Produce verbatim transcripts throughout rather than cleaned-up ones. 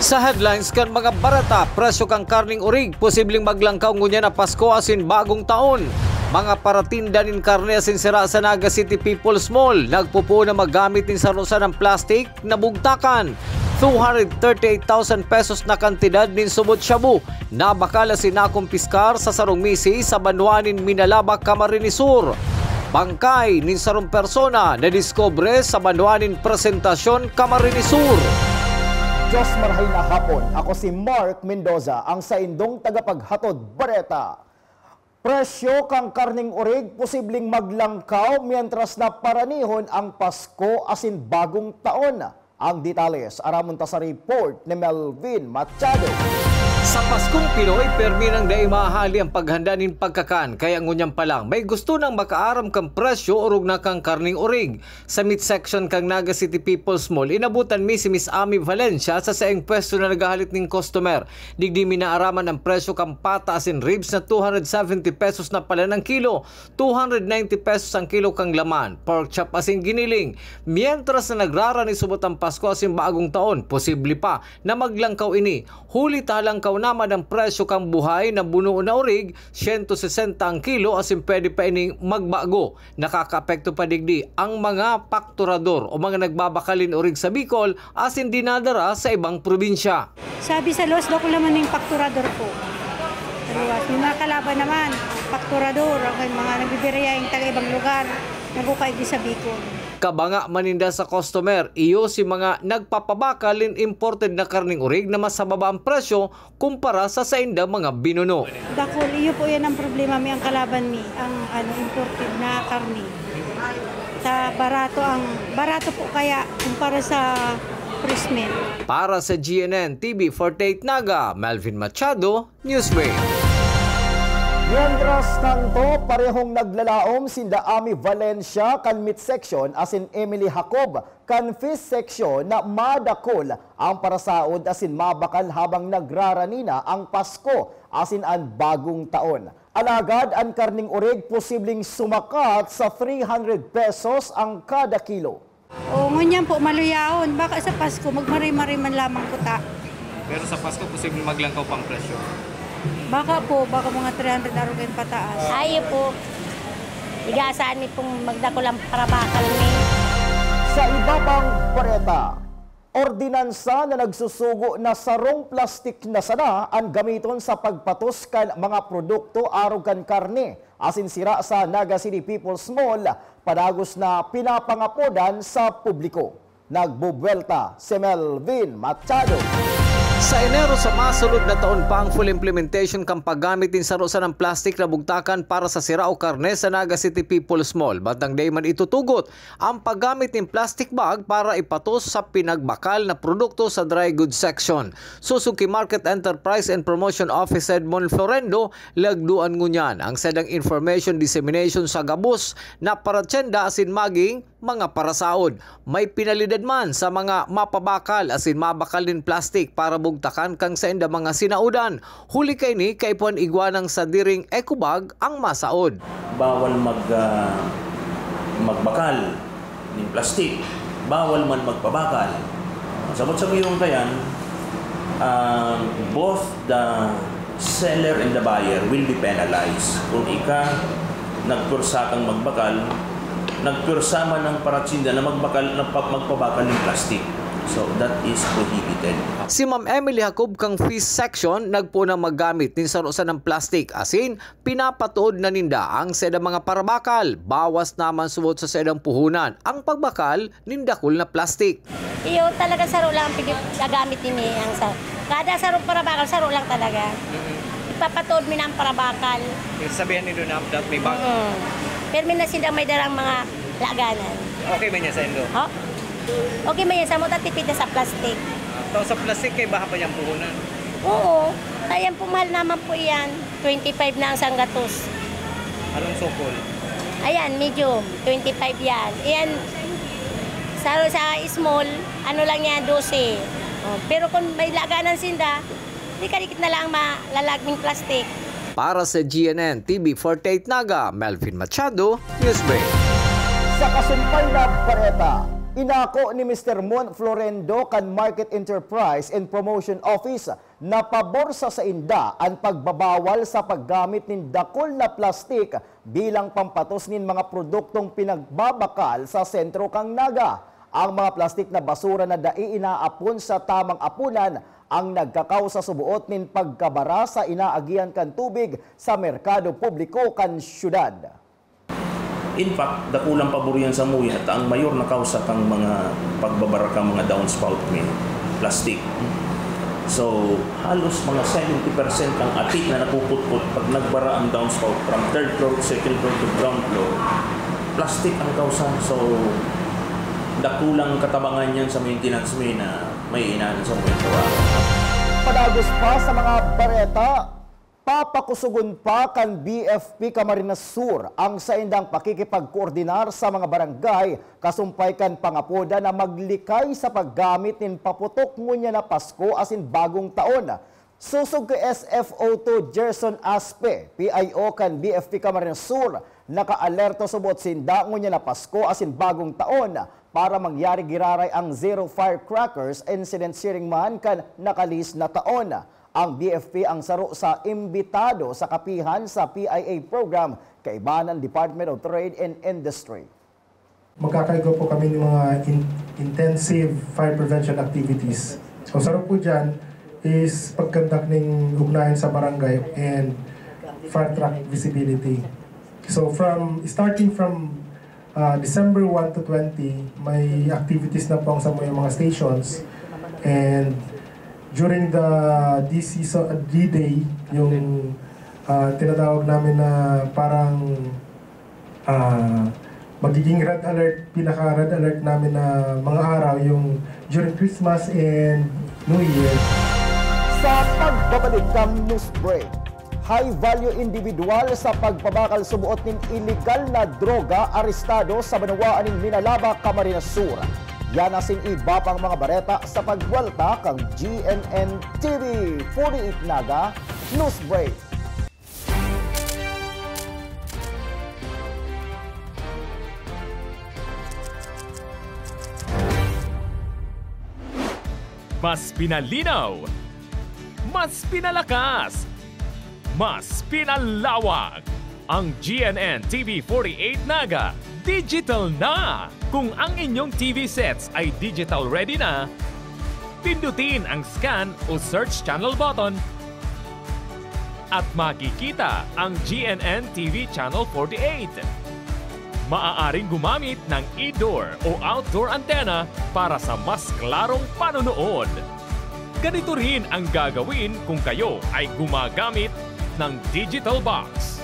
Sa headlines kan mga bareta, presyo kan karneng orig posibleng maglangkaw ngunyan na Pasko asin Bagong Taon. Mga paratinda nin karne asin sira sa Naga City People's Mall nagpupuon na maggamit nin sarusan ng plastik na bugtakan. Two hundred thirty-eight thousand pesos na kantidad nin subot shabu na bakal asin nakumpiskar sa sarong misi sa banwa nin Minalabac, Camarines Sur. Bangkay nin sarong persona nadiskubre sa banwa nin Presentacion, Camarines Sur. Diyos marhay na hapon. Ako si Mark Mendoza, ang saindong tagapaghatod bareta. Presyo kan karneng orig posibleng maglangkaw mientras na paranihon ang Pasko asin Bagong Taon. Ang detalye, aramon ta sa report ni Melvin Machado. Sa Paskong Pinoy, permi nang dai mahali ang paghanda nin pagkakan, kaya ngunyan pa lang, may gusto nang makaaram kan presyo orog na kan karneng orig. Sa meat section kan Naga City People's Mall, inabutan mi si Miss Ami Valencia sa saiyang pwesto na naghahalit nin customer. Digdi mi naaraman ang presyo kan pata asin ribs na two hundred seventy pesos na pala ang kilo, two hundred ninety pesos ang kilo kan laman, pork chop asin giniling. Mientras na nagrarani subot ang Pasko asin Bagong Taon, posible pa na maglangkaw ini. Huli ta halangkaw naman ang presyo kan buhay na bunoon na orig, siyento sesenta ang kilo, asin pwede pa ining magbago. Nakakaapekto pa digdi ang mga pakturador o mga nagbabakal nin orig sa Bicol asin dinadara sa ibang probinsya. Sabi sa luwas, dakul naman yung pakturador po. Sa luwas. May mga kalaban naman, pakturador, ang mga nagbibiraya yung taga ibang lugar, nagkukay di sa Bicol. Kabanga man ninda sa customer, iyo si mga nagpapabakal nin imported na karneng orig na mas mababa ang presyo kumpara sa saindang mga binuno. Dakul, iyo po yan ang problema mi, ang kalaban mi, ang ano, imported na karne. Sa barato ang, barato po kaya kumpara sa fresh meat. Para sa G N N T V forty-eight Naga, Melvin Machado, Newsway. Mientras tanto, parehong naglalaom sinda Ami Valencia kan meat section asin Emily Jacob kan fish section na madakul ang parasaod asin mabakal habang nagrarani na ang Pasko asin an Bagong Taon. Alagad an karneng orig posibleng sumakat sa three hundred pesos ang kada kilo. O, ngunyan po, maluyaon. Baka sa Pasko, magmari-mari man lamang kuta. Pero sa Pasko, posibleng maglangkaw pang presyo. Baka po, baka mga three hundred arog an pataas. Ayo po. Igasan mi pong magdakul ang parabakal mi. Sa iba pang bareta, ordinansa na nagsusugo na sarong plastik na sana an gamiton sa pagpatos kan mga produkto arog kan karne asin sira sa Naga City People's Mall, padagos na pinapangapodan sa publiko. Nagbubuwelta si Melvin Machado. Sa Enero sa masunod na taon pa ang full implementation kan paggamit nin saro-sarong plastik na bugtakan para sa sira o karne sa Naga City People's Mall. Bantang dai man itutugot ang paggamit nin plastic bag para ipatos sa pinagbakal na produkto sa dry goods section. Sosog ki Market Enterprise and Promotion Office Edmond Florendo, lagduan ngunyan ang saindang information dissemination sa gabos na paratyenda asin maging mga parasaod. May penalidad man sa mga mapabakal asin mabakal nin plastik para bugtakan kan saindang mga sinaodan. Huli kaini, kaipuhan igwa nang sadiring eco bag ang masaod. Bawal mag, ah, magbakal nin plastik. Bawal man magpabakal. Sabot sa kuyong kayan, ah, both the seller and the buyer will be penalized. Kung ika nagkursa kang magbakal, nagkursa man ang paratinda na magbakal, na pa-, magpabakal nin plastik. So, that is prohibited. Si Ma'am Emily Jacob kan fish section nagpoon na maggamit nin saro-sarong plastik, asin pinapatuod na ninda ang saindang mga parabakal. Bawas naman subot sa saindang puhunan ang pagbakal nin dakul na plastik. Iyo, talaga saro lang ang pigi-, gagamit nini, ang sa-, kada sarong parabakal, saro lang talaga. Mm. Ipapatuod mi na ang parabakal. Yung sabihan nindo na dapat may bag. Mm. Pero may na sila may darang mga laganan. Okay ba niya sa indo? Ho? Okay ba niya? Sa mo, tipid na sa plastik. Ah, to sa plastik, kay baha pa niyang puhunan. Oo. Ayan po, mahal naman po iyan. Twenty-five na ang sanggatos. Anong sukol? Ayan, medium. Twenty-five yan. Ayan, sa, sa small, ano lang yan, dose. Oh, pero kung may laganan sinda, di kadikit na lang malalagming plastic. Para sa G N N T V forty-eight Naga, Melvin Machado, Newsbreak. Sa kasumpay na bareta, Inako ni Mister Mon Florendo kan Market Enterprise and Promotion Office na pabor sa sainda an pagbabawal sa paggamit nin dakul na plastik bilang pampatos nin mga produktong pinagbabakal sa sentro kan Naga. Ang mga plastik na basura na dai inaapon sa tamang apunan ang nagkakausa suboot nin pagkabara sa inaagihan kan tubig sa merkado publiko kan syudad. In fact, dakulang pabor yan sa muya ta ang mayor na kausa kang mga pagbabara kan mga downspout may plastic. So, halos mga seventy percent ang atik na nakukutkot pag nagbara ang downspout from third floor to second floor to ground floor. Plastic ang kausa. So, dakulang katabangan yan sa maintenance may na may inaan sa momento. Padagos pa sa mga bareta, papakusugon pa kan B F P Camarines Sur ang saindang pakikipagkoordinar sa mga barangay kasumpay kan pangapoda na maglikay sa paggamit nin paputok ngunyan na Pasko asin Bagong Taon. Sosog ki S F O two Gerson Aspe, P I O kan B F P Camarines Sur, nakaalerto subot sinda ngunyan na Pasko asin Bagong Taon para mangyari giraray ang zero firecrackers incident siring man kan nakalihis na taon. Ang B F P ang saro sa imbitado sa kapihan sa P I A program kaiba ng Department of Trade and Industry. Magkakaigwa po kami ng mga in- intensive fire prevention activities. So, saro po dyan is pagkandak ng ugnayan sa barangay and fire truck visibility. So, from starting from uh, December one to twenty, may activities na po ang sa mga stations. And during the D C so, D-Day, yung uh, tinatawag namin na parang uh, magiging red alert, pinaka-red alert namin na mga araw yung during Christmas and New Year. Sa pagbabalik kan news break, high-value individual sa pagbabakal suboot nin iligal na droga arestado sa banwaan nin Minalaba, Camarines Sur. Yan asin iba pang mga bareta sa pagwalta kan G N N T V forty-eight Naga News Break. Mas pinalinaw, mas pinalakas, mas pinalawak. Ang G N N T V forty-eight Naga digital na! Kung ang inyong T V sets ay digital ready na, pindutin ang scan o search channel button at makikita ang G N N T V Channel forty-eight. Maaaring gumamit ng indoor o outdoor antenna para sa mas klarong panonood. Ganito rin ang gagawin kung kayo ay gumagamit ng digital box.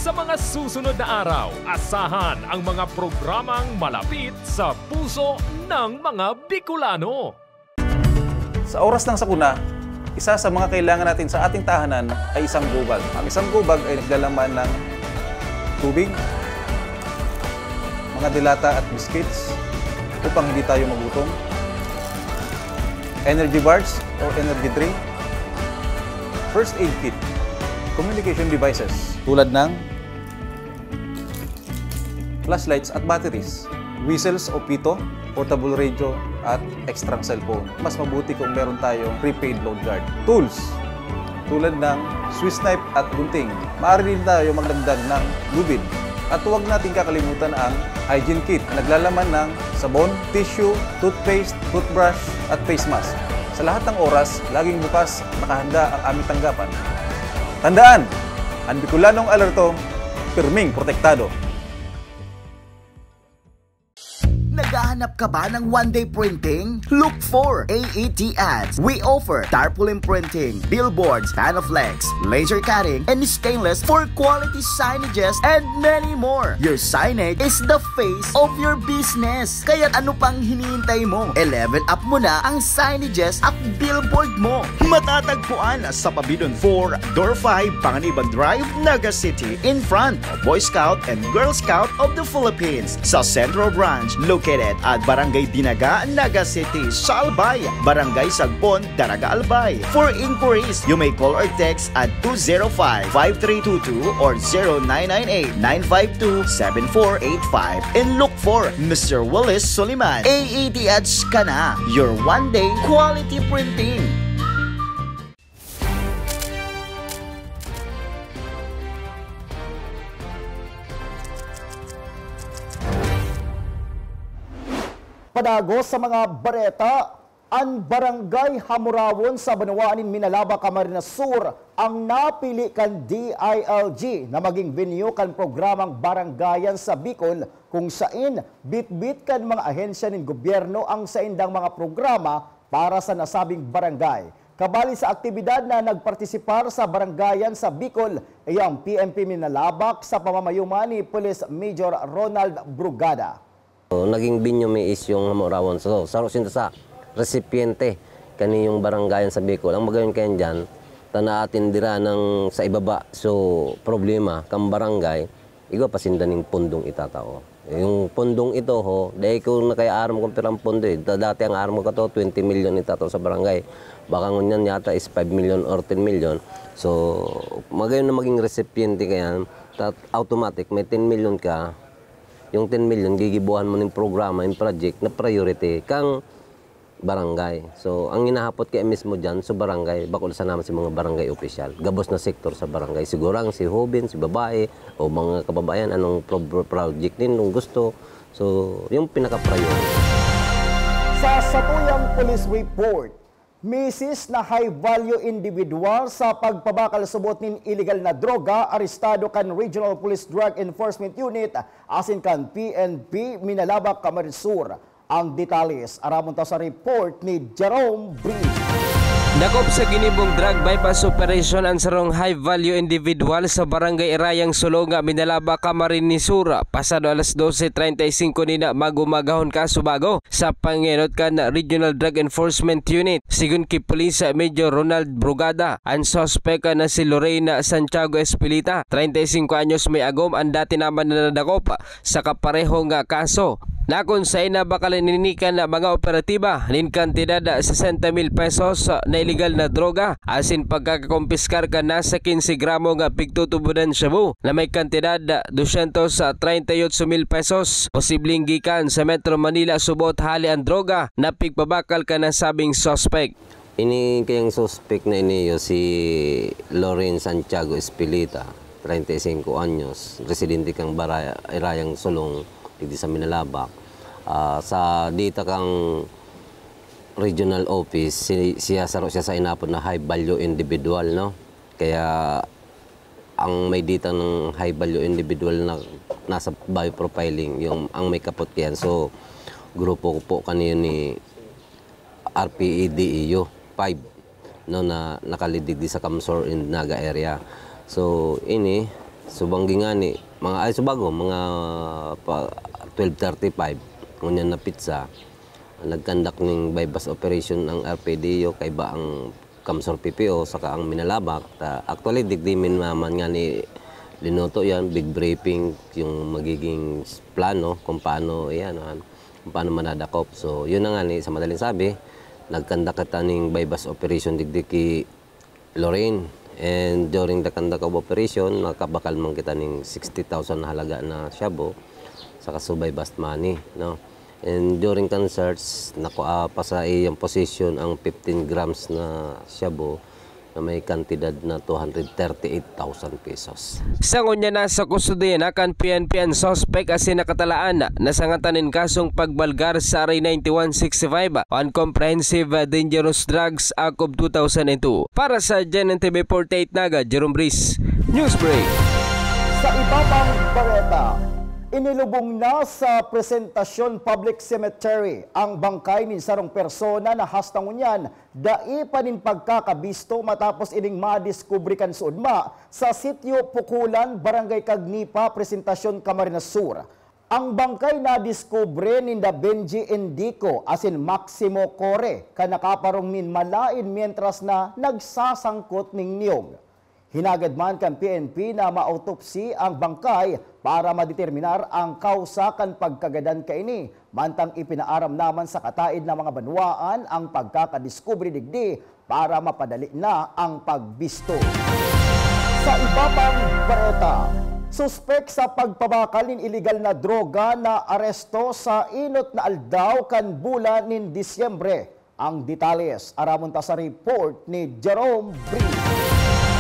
Sa mga susunod na araw, asahan ang mga programang malapit sa puso ng mga Bicolano. Sa oras ng sakuna, isa sa mga kailangan natin sa ating tahanan ay isang gubag. Ang isang gubag ay naglalaman ng tubig, mga dilata at biscuits upang hindi tayo magutom, energy bars o energy drink, first aid kit, communication devices tulad ng flashlights at batteries, whistles o pito, portable radio, at extrang cellphone. Mas mabuti kung meron tayong prepaid load guard. Tools, tulad ng Swiss knife at gunting. Maaari din tayo magdagdag ng lubid. At huwag nating kakalimutan ang hygiene kit na naglalaman ng sabon, tissue, toothpaste, toothbrush, at face mask. Sa lahat ng oras, laging bukas, nakahanda ang aming tanggapan. Tandaan, ang Bicolanong alerto, pirming protektado. Naghahanap ka ba ng one-day printing? Look for A E T Ads. We offer tarpaulin printing, billboards, Panaflex, laser cutting, and stainless for quality signages and many more. Your signage is the face of your business. Kaya ano pang hinihintay mo? I-level up mo na ang signages at billboard mo. Matatagpuan sa Pabidon four, Door five, Panganiban Drive, Naga City, in front of Boy Scout and Girl Scout of the Philippines. Sa Central Branch, located at Barangay Dinaga, Naga City, Salbay, Barangay Sagbon, Daraga, Albay. For inquiries, you may call or text at two zero five, five three two two or zero nine nine eight, nine five two, seven four eight five. And look for Mister Willis Soliman. A A T H ka na, your one-day quality printing. Padagos sa mga bareta, an Barangay Hamurawon sa banwaan nin Minalabac, Camarines Sur, ang napili kan D I L G na maging venue kan programang Barangayan sa Bicol, kung sain bitbit kan mga ahensya nin gobyerno ang saindang mga programa para sa nasabing barangay. Kabali sa aktibidad na nagpartisipar sa Barangayan sa Bicol, iyang P N P Minalabac sa pamamayo man ni Police Major Ronald Brugada. Naging binyo mi is yung Hamurawon. So, saro sinda sa resipiente kaniyong Barangayan sa Bicol. Ang magayon kayan dyan, ta naatindira ng sa ibaba. So, problema, kang barangay, igwa pa sinda ning pundong itatao. Yung pundong ito ho, dahil ko na kaya aram kung pirang pundo eh. Da- Dati ang aram ko kato, twenty million itatao sa barangay. Baka ngunyan yata is five million or ten million. So, magayon na maging resipiente kayan, tat automatic, may ten million ka, yung ten million, gigibuhan mo ning programa, yung project na priority kang barangay. So, ang hinahapot kaya mismo dyan, sa barangay, bako sana si mga barangay opisyal. Gabos na sektor sa barangay. Siguro ang si hoben, si babae, o mga kababayan, anong pro- project nin, anong gusto. So, yung pinaka-priority. Sa satuyang police report, misis na high-value individual sa pagpabakal subot nin iligal na droga, arestado kan Regional Police Drug Enforcement Unit asin kan P N P Minalabac, Camarines Sur. Ang detalles, aramon ta sa report ni Jerome Brito. Dakop sa ginibong drug buy-bust operation an sarong high-value individual sa Barangay Irayang Solonga, Minalabac, Camarines Sur, pasado alas dose treinta y cinco nina mag-umagahon kasubago sa pangenot kan Regional Drug Enforcement Unit. Sigon ki Police Major Ronald Brugada, an suspek na si Lorraine Santiago Espilita, treinta y cinco anyos, may agom, an dati naman na nadakop sa kaparehong kaso, na kun saen nabakalan ini kan mga operatiba nin kantidad sesenta mil pesos na iligal na droga asin pagkakakompiskar kan nasa quince gramo nga pigtutubodan shabu na may kantidad dosyentos treinta y ocho mil pesos, posibleng gikan sa Metro Manila subot hali an droga na pigpabakal kan nasabing suspek. Ini kayang suspek na ini yo si Loren Santiago Espilita, treinta y cinco anyos, residente kang Baraya, Irayang Sulong, digdi sa Minalabac. Ah, sa dita kang regional office, si, siya saro siya sa inapod na high value individual, no? Kaya ang may dita ng high value individual na nasa bioprofiling, yung ang may kapot yan. So, grupo ko po kaniyo ni R P E D E U five, no, na nakalidig di sa Kamsor and Naga area. So, ini, subang gingani, mga, ay, subago, mga pa, twelve thirty-five, ngunyan na pitsa, nagkandak ning buy-bust operation ang R P D U, kaiba ang Kamsor P P O, saka ang Minalabac. Ta, actually, digdi min naman nga ni linuto yan, big briefing, yung magiging plano kung paano yan, ah, kung paano manadakop. So, yun na nga ni, sa madaling sabi, nagkandak kita ning buy-bust operation digdi ki Lorraine. And during the conduct of operation, nakabakal man kita ning sixty thousand na halaga na shabu, saka subay bust money, no? And during kan search, nakua pa sa iyang possession ang fifteen grams na shabu na may kantidad na two hundred thirty-eight thousand pesos. Sa ngunyan, nasa kustodiya na kan P N P an suspek asin nakatalaan na sangatan nin kasong pagbalgar sa R A ninety-one sixty-five o an Comprehensive Dangerous Drugs Act of two thousand two. Para sa G N N T V forty-eight Naga, Jerome Breeze. Newsbreak. Sa iba pang bareta, inilubong na sa Presentacion Public Cemetery ang bangkay nin sarong persona na hasta ngunyan dai pa nin pagkakabisto matapos ining madiskubre kan suodma sa Sitio Pukulan, Barangay Cagnipa, Presentacion, Camarines Sur. Ang bangkay nadiskubre ninda Benji Indico asin Maximo Core kan nakaparong nin malain mientras na nagsasangkot nin niyog. Hinagad man kan P N P na ma-autopsy ang bangkay para madeterminar ang kausa kan pagkagadan kaini, mantang ipinaaram naman sa kataed na mga banwaan ang pagkakadiskubre digdi para mapadali na ang pagbisto. Sa iba pang bareta, suspek sa pagpabakal nin iligal na droga na aresto sa inot na aldaw kan bulan nin Disyembre. Ang detalles, aramon ta sa report ni Jerome Brito.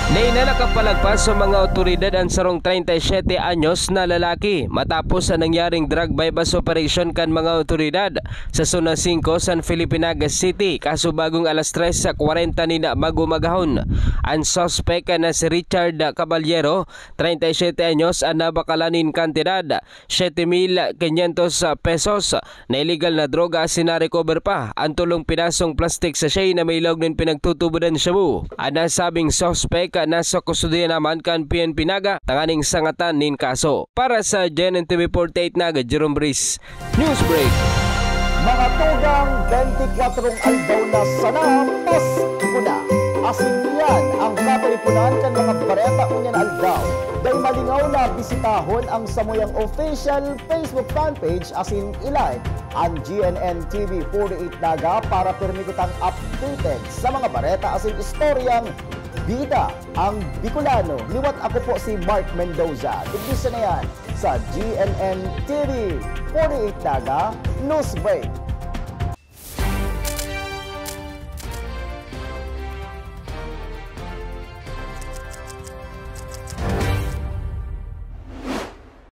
Nainalakapalagpas sa mga awtoridad an sarong treinta y siete anyos na lalaki matapos sa nangyaring drug buy-bust operation kan mga awtoridad sa Zona singko, San Felipe Naga City, kaso bagong alas tres sa kwarenta nin mag-umagahon. An suspek na si Richard Caballero, treinta y siete anyos, an nabakalan nin kantidad siyete mil quinientos pesos na iligal na droga asin na-recover pa an tolong pirasong plastic sachet na may laog nin pinagtutubodan shabu. An nasabing suspek nasa kustodiya naman kan P N P Naga tanganing sangatan nin kaso. Para sa G N N T V forty-eight Naga, Jerome Breeze, Newsbreak. Mga tugang, bentikuwatrong aldaw na sana, Pasko na! Asin iyan ang katiriponan kan mga bareta ngunyan aldaw. Dai malingaw na bisitahon ang samuyang official Facebook fanpage asin i-like an G N N T V forty-eight Naga para pirmi kitang updated sa mga bareta asin istoryang bida ang Bicolano. Liwat ako po si Mark Mendoza. Digdi siya na yan sa G N N T V forty-eight Naga Newsbreak.